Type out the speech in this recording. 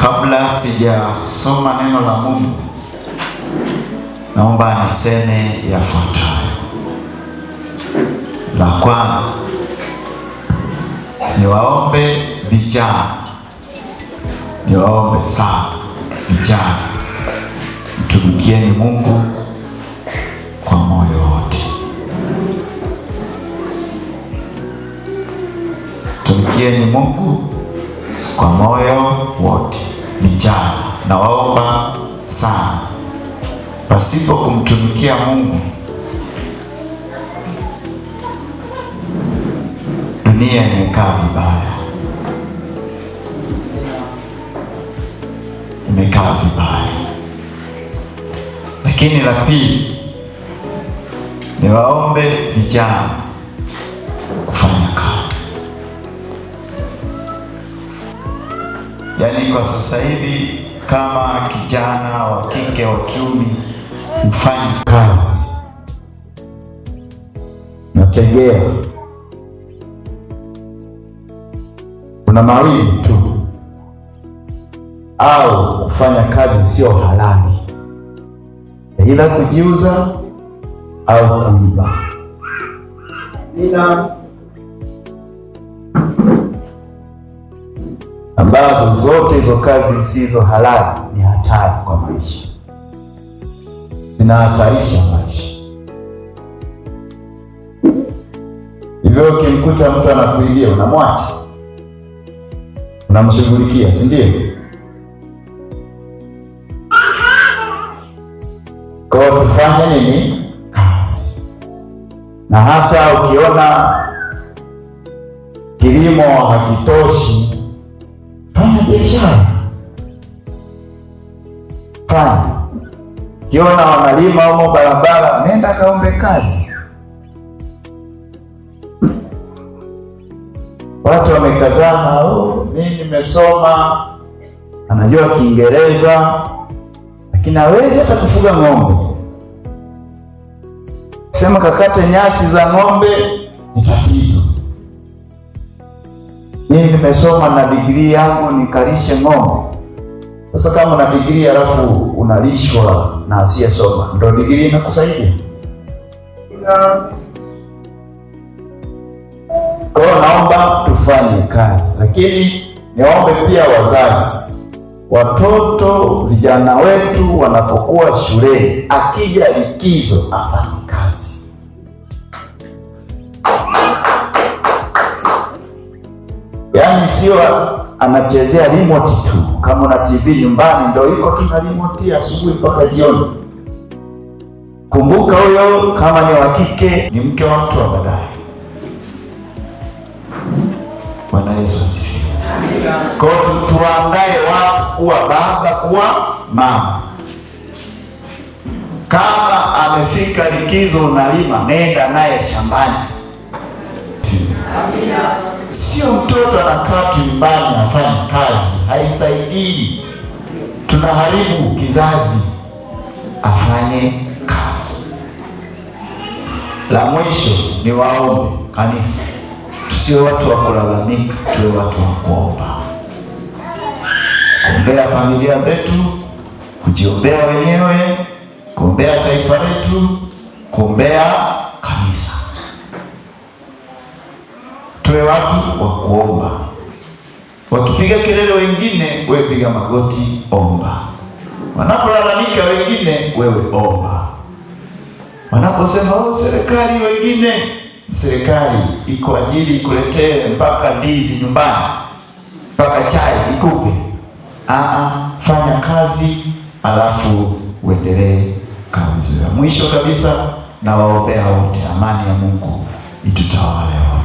Kabla sijasoma neno la Mungu, naomba niseme yafuatayo. La kwanza, niwaombe vijana, niwaombe sana vijana, mtumikieni Mungu kwa moyo wote. Tumikieni Mungu kwa moyo wote. Vijana, nawaomba sana, pasipo kumtumikia Mungu dunia imekaa vibaya, imekaa vibaya. Lakini la pili, niwaombe vijana kufanya kazi. Yaani kwa sasa hivi kama kijana wa kike wa kiume mfanye kazi, nategea kuna mawili tu, au kufanya kazi sio halali, ila kujiuza au kuiba. Nina ambazo zote hizo kazi zisizo halali ni hatari kwa maisha, zinahatarisha maisha. Hivyo ukimkuta mtu anakuibia, unamwacha, unamshughulikia, si ndio? Kwa hiyo tufanye nini? Kazi. Na hata ukiona kilimo hakitoshi, fanya biashara, fanya. Ukiona wanalima humo barabara, nenda kaombe kazi. Watu wamekazana, oh, mimi nimesoma, anajua Kiingereza lakini hawezi hata kufuga ng'ombe. Sema kakate nyasi za ng'ombe ni tatizo. Mimi nimesoma na digrii yangu nikalishe ng'ombe. Sasa kama una digrii alafu unalishwa na asiyesoma, ndio digrii inakusaidia? Nina Kwa hiyo naomba tufanye kazi, lakini niwaombe pia wazazi, watoto vijana wetu wanapokuwa shuleni, akija likizo afanye kazi. Yaani sio anachezea remote tu. Kama una TV nyumbani ndio iko tu na remote asubuhi mpaka jioni. Kumbuka huyo kama ni wa kike ni mke wa mtu wa baadaye. Bwana Yesu asifiwe. Kwa hiyo tuandae watu kuwa baba, kuwa mama. Kama amefika likizo unalima, nenda naye shambani. Sio mtoto anakaa tu nyumbani afanye kazi, haisaidii. Tunaharibu kizazi. Afanye kazi. La mwisho ni waombe kanisa, tusiwe watu wa kulalamika, tuwe watu wa kuomba, kuombea familia zetu, kujiombea wenyewe, kuombea taifa letu, kuombea kanisa. Tuwe watu wa kuomba. Wakipiga kelele wengine, wewe piga magoti, omba. Wanapolalamika wengine, wewe omba. Wanaposema oh, serikali wengine, serikali iko ajili ikuletee mpaka ndizi nyumbani, mpaka chai ikupe. Fanya kazi alafu uendelee kazi. Mwisho kabisa, nawaombea wote, amani ya Mungu itutawale wote.